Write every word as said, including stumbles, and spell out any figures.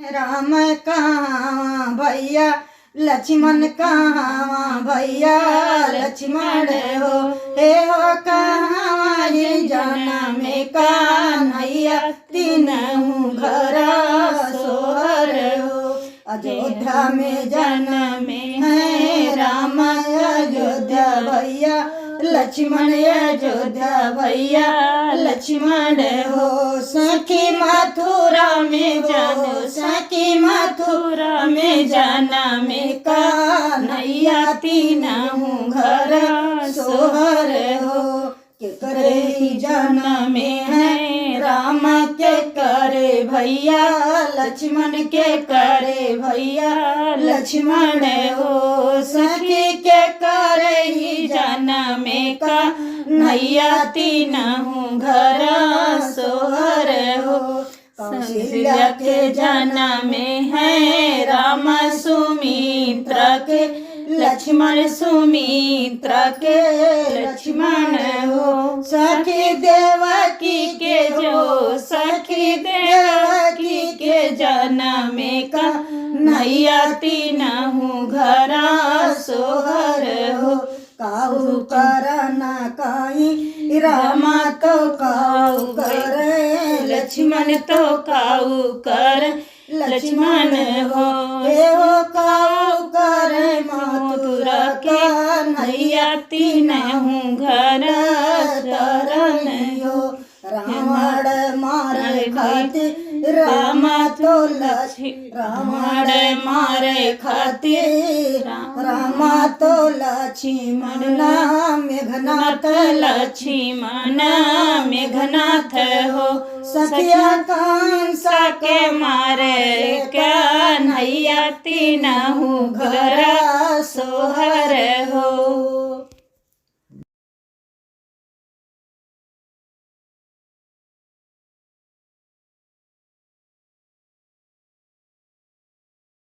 राम कहाँ भैया, लक्ष्मण कहाँ भैया, लक्ष्मण हो। हे हो कहाँ ही जनम कन्हैया, तीनहु घर सोहर हो। अयोध्या में जनम है राम, अयोध्या भैया लक्ष्मण, अयोध्या भैया लक्ष्मण हो। सखी मथुरा में हो, सखी मथुरा में जनम कन्हैया, तीनहु घर सोहर हो। केकरे ही जनम है राम, केकरे भैया लक्ष्मण, केकरे भैया लक्ष्मण हो। सखी केकरे ही जनम कन्हैया, तीनहु घर सोहर हो। कौशल्या के जनम है राम, सुमित्रा के लक्ष्मण, सुमित्रा के लक्ष्मण हो। सखी देवकी के हो, सखी देवकी के जनम कन्हैया, तीनहु घर सोहर हो। काऊ करन कहीं राम तो काऊ करे, लक्ष्मण तो काऊ करे, लक्ष्मण हो। हे हो काऊ करे मथुरा कन्हैया, तीनहु घर तरन हो। रावण मारे खातिर राम तो लक्ष्मण, रावण मारे खातिर राम तो लक्ष्मण, मेघनाथ लक्ष्मण, मेघनाथ हो। सखिया कंस के मारे कन्हैया, तीनहु घर सोहर हो।